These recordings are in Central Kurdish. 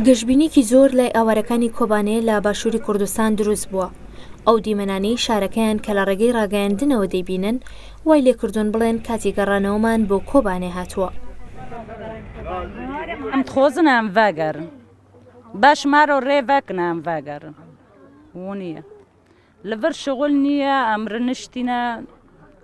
گەشبینییەکی زۆر لای ئاوارەکانی کۆبانێ لە باشووری کوردستان دروست بووە. ئەو دیمەنانەی شارەکەیان کە لە ڕێگەی ڕاگەیاندنەوە دەیبینن، وای لێکردوون بڵێن کاتی گەڕانەوەمان بۆ کۆبانێ هاتووە. ئەم دخۆزن ئەم ڤەگەرن باش مارۆ ڕێ ڤەکن ئەم ڤەگەرن ونیە لەڤەر شغل نییە ئەم رنشتینە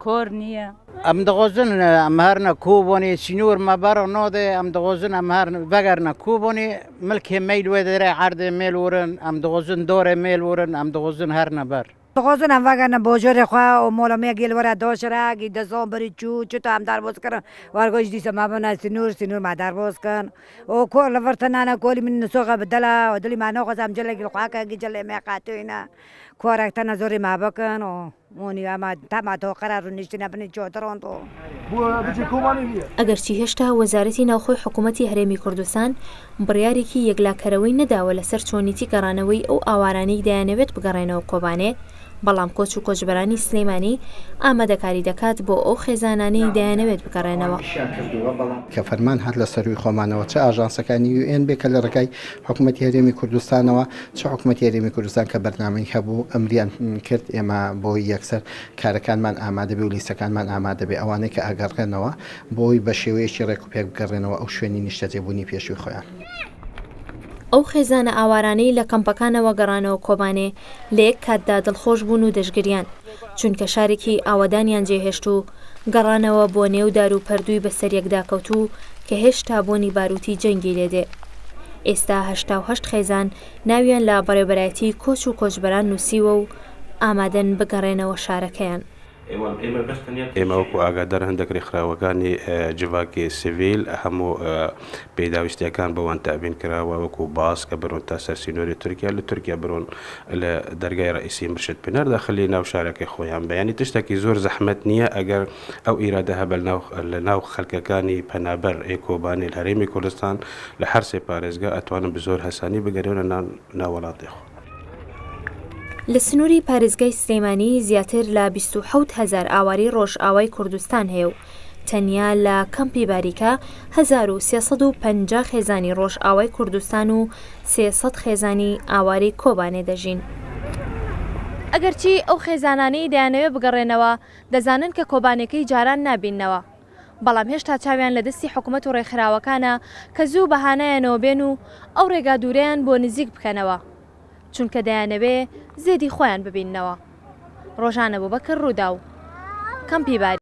کۆر نییە. ئەم دخۆزن ئەم هەرنە کۆبانێ سینۆر مە بەرە نادێ ئەم دخۆزن ئەم هەر ڤەگەرنە کۆبانێ ملکێ مەیل وێ دەرێ عەردێ مێل ورن ئەم دخۆزن دارێ مێل ورن ئەم دخۆزن هەرنە بەر. دخوازن em vegerin bajarê xwe û mala me gel were daşire gî dizan birî çû çita em derbas kirin werga jî dîsa me bine sînor sînor me derbas kin û kor li vir tune ne kolî min nisoxe bi dil e û dilî me naxwaze em cilekî li xwe ke gî cilê me qetûyne korek tune zorê me bikin û wanî em tema toqere rûniştine binê çadiran do. ئەگەرچی هێشتا وەزارەتی ناوخۆی حکوومەتی هەرێمی کوردستان بڕیارێکی یەکلاکەرەوەی نەداوە لەسەر چۆنیتی گەڕانەوەی ئەو ئاوارانەی دەیانەوێت بگەڕێنەوە کۆبانێ، بەڵام کۆچ و کۆچبەرانی سلێمانی ئامادەکاری دەکات بۆ ئەو خێزانانەی دەیانەوێت بگەڕێنەوە. کە فەرمان هات لە سەرووی خۆمانەوە چ ئاژانسەکانی یو ئێن بێ کە لە ڕێگای حکومەتی هەرێمی کوردستانەوە چ حکومەتی هەرێمی کوردستان کە بەرنامەی هەبوو ئەمریان کرد ئێمە بۆی یەکسەر کارەکانمان ئامادە بێ و لیستەکانمان ئامادە بێ ئەوانەی کە ئەگەڕێنەوە بۆی بە شێوەیەکی ڕێک و پێک بگەڕێنەوە ئەو شوێنی نیشتەجێبوونی پێشووی خۆیان. ئەو خێزانە ئاوارانەی لە کەمپەکانەوە گەڕانەوە کۆبانێ لە یەک کاتدا دڵخۆش بوون و دەشگریان، چونکە شارێکی ئاوەدانیان جێهێشت و گەڕانەوە بۆ نێو دار و پەردووی بەسەریەکداکەوتوو کە هێشتا بۆنی باروتی جەنگی لێدێ. ئێستا 88 خێزان ناویان لە بەڕێوبەرایەتی کۆچ و کۆچبەران نووسیوە و ئامادەن بگەڕێنەوە شارەکەیان. ئێمە وەکو ئاگادار هەندێک رێکخراوەکانی جڤاکی سڤیل هەموو پێداویستیەکان بۆوان تەئمین کراوە وەکو باس کە برۆن تا سەر سینۆری تورکیا لە تورکیا برۆن لە دەرگای رەئیسی مرشد پنار داخلی ناو شارەکەی خۆیان بە یانی تشتێکی زۆر زەحمەت نییە ئەگەر ئەو ئیرادە هەبە لە ناو خەلکەکانی پەنابەر ئێ کۆبانێ لە هەرێمی کوردستان لە هەر سێ پارێزگا ئەتوانن بە زۆر هەسانی بگەرێنە ناو وەڵاتی خۆ. لە سنووری پارێزگای سلێمانی زیاتر لە 27 هەزار ئاوارەی ڕۆژئاوای کوردستان هەیە و تەنیا لە کەمپی باریکە 1350 خێزانی ڕۆژئاوای کوردستان و 300 خێزانی ئاوارەی کۆبانێ دەژین. ئەگەرچی ئەو خێزانانەی دەیانەوێت بگەڕێنەوە دەزانن کە کۆبانێکەی جاران نابیننەوە، بەڵام هێشتا چاویان لە دەستی حکومەت و ڕێکخراوەکانە کە زوو بە هانایانەوە بێن و ئەو ڕێگا دوورەیان بۆ نزیک بکەنەوە، چونکە دەیانەوێ زێدی خۆیان ببیننەوە. ڕۆژان ئەبوبەکر، ڕووداو، کەمپی باریکە.